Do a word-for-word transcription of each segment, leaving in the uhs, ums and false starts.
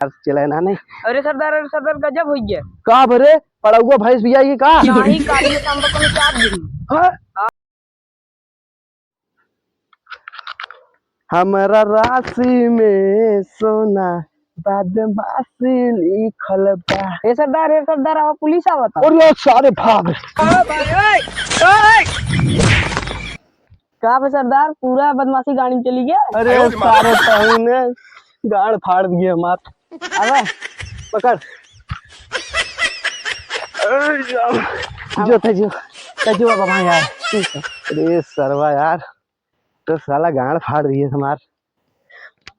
यार, चले ना नहीं। अरे सरदार, अरे सरदार, गजब होइ गया। का भरे? पड़ौआ भैंस बियाई का? नहीं, काली सांबा कोनो चाप दी। हाँ? हमरा राशि में सोना बदमाशी लिखल बा। ए सरदार, ए सरदार, आवा पुलिस आवता। अरे सारे भाग। का बे सरदार, पूरा बदमाशी गाड़ी में चली गया? अरे सारे तहूँ ने गाड़ फाड़ दिए हमार। अबे पकड़। अरे, जो, जो, तेजू, तेजू बाबा, हाँ यार, ठीक है। अरे सरवा यार, तो साला गाड़ फाड़ दिए हमार।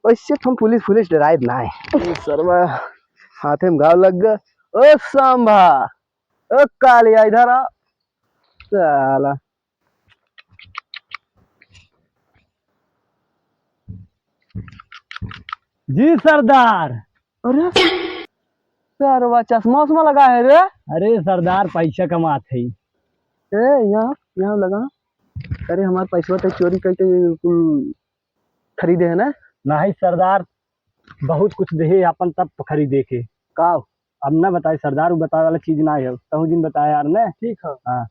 वैसे तो हम पुलिस, पुलिस डराइब ना है। अरे सरवा, हाथे में घाव लग गया। ओ सांभा, ओ कालिया, इधर आ। साला। जी सरदार। अरे सरवा, चश्मा उश्मा लगा है रे। अरे सरदार, पैसा कमात है। ए, यहाँ, यहाँ लगा। अरे हमार पैसवा तो चोरी करके कुल खरीदे है ना? नहीं सरदार, बहुत कुछ देहे अपन तब खरीदे के। का? अब ना बताए सरदार, वो बतावे वाला चीज ना है, तहु जिन बताए यार ने। ठीक है। हाँ,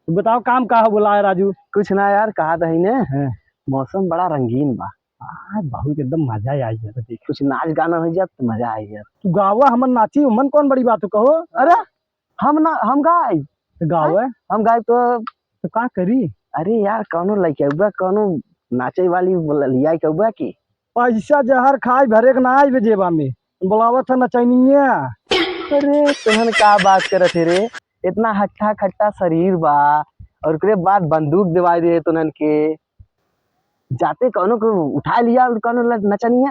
तो बताओ काम का हो, बोला है राजू? कुछ ना यार, कहा तो है ने, हाँ। मौसम बड़ा रंगीन बा। आ, बहुत एकदम मजा आई है, तो देख। कुछ नाच गाना हो जात तो मजा आई जात। तू गावा, हमन नाची, उमन कौन बड़ी बात हो, कहो? अरे हम ना, हम गाई। तो गावे। हम गाई तो तो का करी? अरे यार, कौनो लइकउबा, कौनो नाचे वाली बोला लिया कउबा की? पैसा जहर खाई भरे के ना आइबे जेबा में, बोलावत है नचनिया। अरे तोहन का बात करत है रे, इतना हट्टा खट्टा शरीर बा और ओकरे बाद बंदूक देवाई दे तोहन के, जाते कौनो को उठा लिया और कौनो ल-, नचनिया।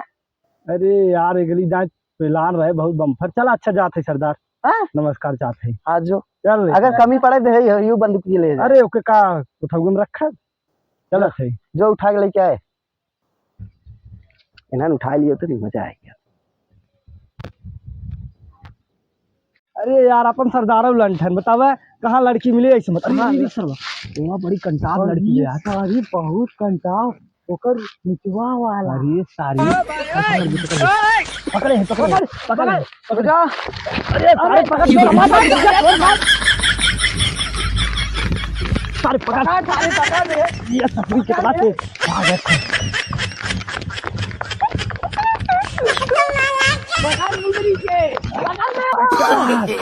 अरे यार, अगली दाई प्लान रहे बहुत बम्फर। चला, अच्छा, जात है सरदार। हाँ? नमस्कार, जात है। हाँ, जो। चल ले। अगर कमी पड़े तो है, यू बंदूक ये ले जा। अरे, ओके का उठाऊ में रखा? चलत है। जो उठा के लेके आए। इन्हन उठा लियो तो नहीं मजा आएगा। अरे यार, अपन सरदारो लंठन, बतावे, कहाँ लड़की मिले ऐसे मत। अरे, हाँ। अरे, सरवा, वहाँ बड़ी कंटाप लड़की है यार। सारी बहुत कंटाप, ओकर निचवा वाला। अरे, सारी। पकड़, पकड़, पकड़। पकड़े हैं, पकड़, पकड़, पकड़। पकड़। अरे, सारे पकड़, पकड़, पकड़, पकड़। सारे पकड़। पकड़, सारे पकड़ रे। ये सफरी कितना तेज। भाग, भाग। पकड़ मुंदरी के। पकड़ रे।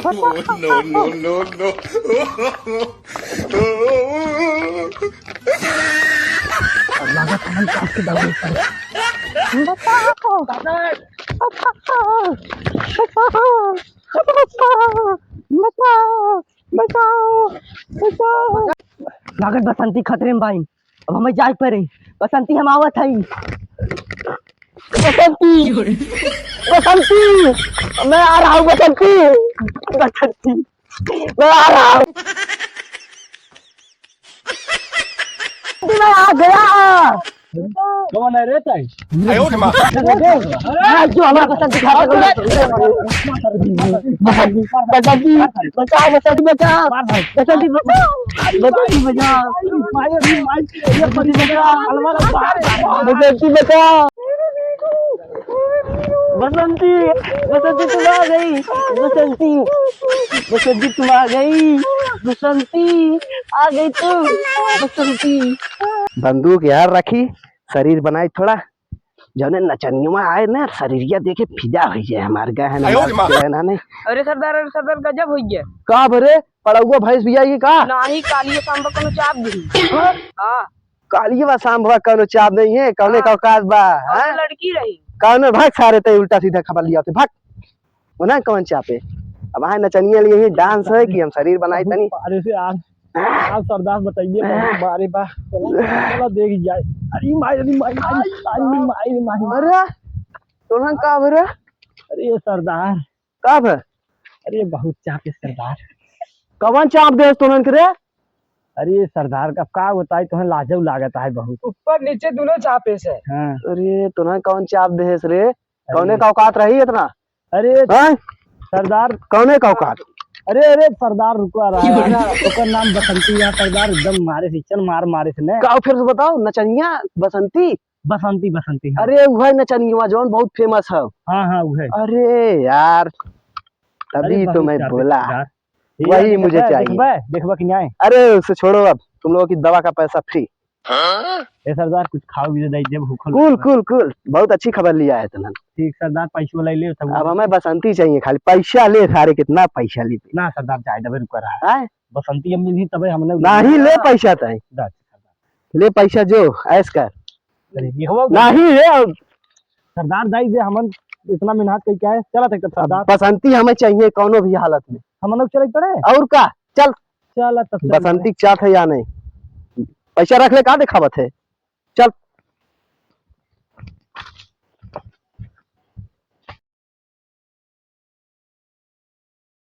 No, no, no, no। लागत हमन काट के दौड़े पड़े। बचाओ। बचाओ। बचाओ। बचाओ। बचाओ। लागत बसंती खतरे में बाइन। अब हमें जाए पड़े। बसंती, हम आवत हई। बसंती, बसंती, मैं आ रहा हूँ बसंती, बसंती, मैं आ रहा हूँ। मैं आ गया। कौन है रे ताई? आयो रे माँ। अरे, जो हमारा बसंती खा बसंती, बसंती, बचाओ, बसंती, बचाओ। बसंती, बचाओ। बसंती, बचाओ। बसंती, बचाओ। बसंती, बचाओ। बसंती, बसंती, तुम आ गई। बसंती, बसंती, तुम आ गई। बसंती, आ गई तुम। बसंती। बंदूक यार रखी, शरीर बनाई थोड़ा। जौने नचनिया आए ना, शरीरिया देखे फिदा होइ जाए हमार गहन, आयो हमार रे माँ। गहना ने। अरे सरदार, अरे सरदार, गजब होइ गया। का भरे? पड़ौआ भैंस बियाई का? नाही, कालिया सांबा कोनो चाप दी। हाँ? हाँ। कालिया सांबा कोनो चाप नहीं है, कौने हाँ। का औकात बा, और हाँ? लड़की रही। कौने, भाग सारे, ते उल्टा सीधा खबर लिया थे, भाग। उन्हें कौन चापे? अब हाँ नचनिया लिए ही डांस है कि हम शरीर बनाई तनी। अरे से आज आज सरदार बताइए, बाप रे बाप। चला, चला देख जाए। अरे माई, अरे माई, माई, अरे माई, अरे माई। अरे, तोहन का भरे? अरे सरदार। का भे? अरे बहुत चाप है सरदार। कवन चाप दे तोहन के रे? अरे सरदार, अब का बताई, तोहन लाजो लागत है बहुत। ऊपर नीचे दोनों चापे से। हाँ। अरे तोहन कवन चाप देहेस रे? कौने अरे। का औकात रही इतना? अरे हाँ? सरदार। कौने का औकात? अरे, अरे, सरदार रुको, आ रहा है, आ रहा है। ओकर नाम बसंती है, सरदार एकदम मारे से, चल मार, मारे से ने। का फिर से बताओ, नचनिया बसंती? बसंती, बसंती, हाँ। अरे, उहै नचनिया जौन बहुत famous है। हाँ, हाँ, उहै। अरे यार, तभी तो मैं बोला। वही मुझे चाहिए। देखबा, देखबा कि नहीं? अरे, उसे छोड़ो, अब तुम लोगों की दवा का पैसा free। ए सरदार, कुछ खाओ भी दे, जब भूखल कुल, कुल, कुल, बहुत अच्छी खबर लिया है तुमने। ठीक सरदार, पैसो ले ले, तब अब हमें बसंती चाहिए, खाली पैसा ले सारे, कितना पैसा ले। ना सरदार, जाए दबे, रुका रहा। आए? बसंती अब मिली तबे हमने नहीं ले पैसा तय। दा, सरदार। ले पैसा जो, ऐश कर। अरे, ये हुआ नहीं है। सरदार दाई दे, हमन इतना मेहनत कई क्या है? चला तक अब सरदार। बसंती हमें चाहिए कौनो भी हालत में। हमन लोग चले पड़े? और का? चल। चला तब चल। बसंती के चाहत है या नहीं? पैसा रख ले, का दिखावत है? चल।